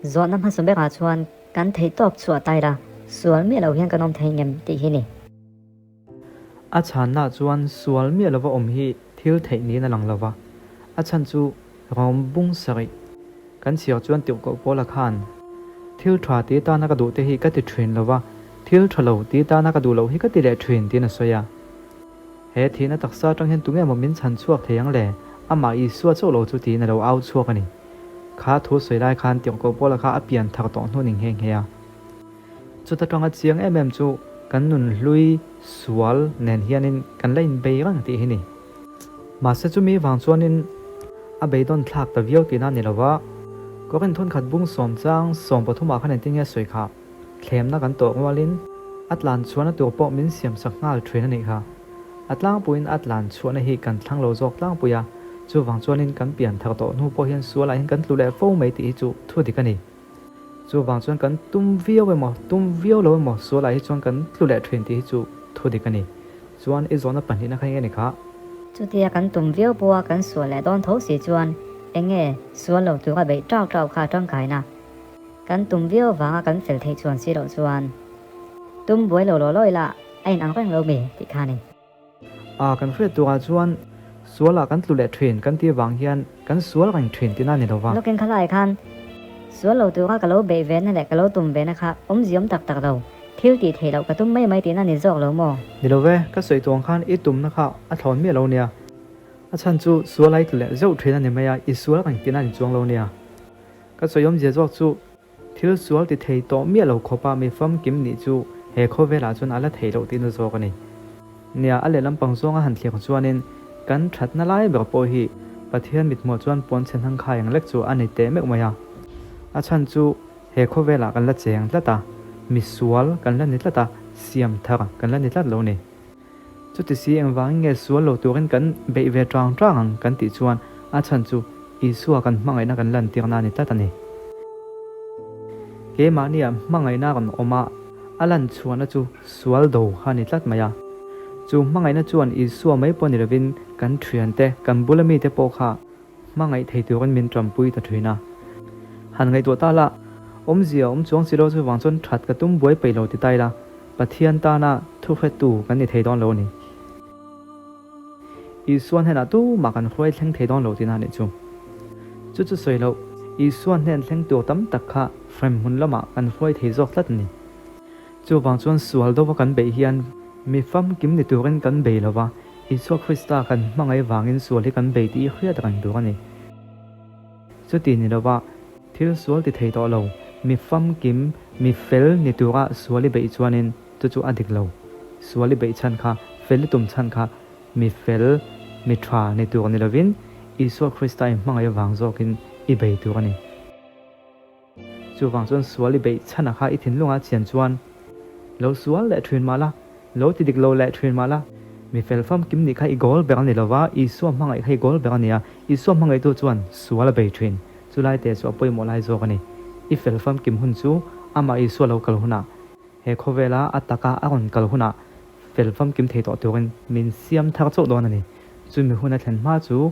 Zawhna hmasa berah chuan kan theihtawp chhuah ta ila, sual miah lo hian kan awm thei ngem tih hi ni. A chhanna chuan sual miah lova awm hi thil theih niin a lang lova, a chhan chu rawm bung sarih kan chhiar chuan tirhkoh Paula khan, Thil tha ti tana ka duh te hi ka ti thin lova, thil tha lo ti tana ka duh loh hi ka ti leh thin tiin a sawi a. He thihna taksa atang hian tunge maw min chhan chhuak thei ang le? Amah Isua chauh lo chu tiin a lo au chhuak a ni. Kha thu sawi lai khan tirhkoh Paula kha a pian thar tawh hnu ning nghe nghe a. Chuta tanga chiang em em chu kan nun hlui sual nen hianin kan la inbei reng tih hi ni. Mahse chumi vang chuanin a beidawn thlak ta viau tihna a ni lo va, Korin thunkhat bung sawm chang 13 ah khan engtin nge sawi kha? Thlemna kan tawh rualin a tlan chhuahna tur pawh min siam sak nghal thin a nih kha. A tlangpuiin a tlan chhuahna hi kan thlang lo zawk tlangpui a, chuvang chuanin kan pian thar tawh hnu pawh hian sualah hian kan tlu leh fo mai tih hi chu thu dik a ni. Chuvang chuan kan tum viau emaw, tum viau lo emaw sualah hi chuan kan tlu leh thin tih hi chu thu dik a ni. Chuan i zawhna pahnihna kha enge ni kha? Chutia kan tum viau pawha kan sual leh dawn tho si chuan enge sual lo tura beih tau tau kha tangkaina? Kan tum viau vanga kan fel theih chuan si loh chuan tum buai lo law law ila a inang reng lo mi tih kha a ni. A, kan hriat turah chuan sualah kan tlu leh thin kan tih vang hian kan sual reng thin tihna a ni lo va. Lawkin khalai khan sual lo tura ka lo beih vena leh ka lo tum vena kha awmziawm tak tak lo, thil tih theih loh ka tum mai mai tihna a ni zawk lo maw? Ni lo ve, ka sawi tuang khan i tumna kha a thlawn miah lo nia. A chhan chu sual a i tlu leh zeuh thin a ni mai a, i sual reng tihna a ni chuang lo nia. Ka sawi awmzia zawk chu Thil sual ti thei tawh miah lo khawpa mi famkim nih chu he khawvelah chuan a la theih loh tihna zawk a ni. Nia, a lehlam pang zawnga han thlir chuanin kan thatna lai ber pawh hi Pathian mithmuah chuan puanchhe hnang khai ang lek chu a ni teh meuh mai a. A chhan chu he khawvelah kan la cheng tlat a, mi sual kan la ni tlat a, siam thar kan la ni tlat lo ni. Chuti si engvangin nge sual lo turin kan beih ve tang tang ang kan tih chuan a chhan chu Isua kan hmangaihna kan lantirna a ni tlat a ni. Keimahnia hmangaihna rawn awm a, a lan chhuahna chu sual do kha a ni tlat mai a. Chu hmangaihna chuan Isua mai pawh ni lovin kan thiante, kan bula mite pawh kha Hmangaih thei turin min tanpui ta thin a. Han ngaihtuah ta la, awmzia awm chuang si lo chuvang chuan that ka tum buai peih lo ti ta ila, Pathian tana thuhretu kan ni thei dawn lo a ni. Isua hnenah tumah kan hruai thleng thei dawn lo tihna a nih chu. Chu chu sawi loh, Isua hnen thleng tur tam tak kha hrem hmun lamah kan hruai thei zawk tlat a ni. Chuvang chuan sual dova kan beih hian mi famkim ni turin kan bei lo va, Isua Krista kan hmangaih vangin sual hi kan bei tih i hriat reng tur a ni. Chuti ni lova thil sual ti thei tawh lo, mi famkim, mi fel ni tura sual i beih chuanin chu chu a dik lo. Sual i beih chhan kha, fel i tum chhan kha mi fel, mi tha ni tur ni lovin Isua Krista i hmangaih vang zawkin i bei tur a ni. Chuvang chuan sual i beih chhan a kha i thinlunga chian chuan lo sual leh thin mah la, lo ti dik lo leh thin mah la, mi fel famkim nih kha i goal ber a ni lova, Isua hmangaih kha i goal ber a ni a, Isua hmangaihtu chuan sual a bei thin. Chulai te chu a pawimawh lai zawk a ni. I fel famkim hun chu amah Isua lo kal hunah, he khawvela a taka a rawn kal hunah fel famkim thei tawh turin min siam thar chauh dawn a ni. Chumi hun a thlen hma chu.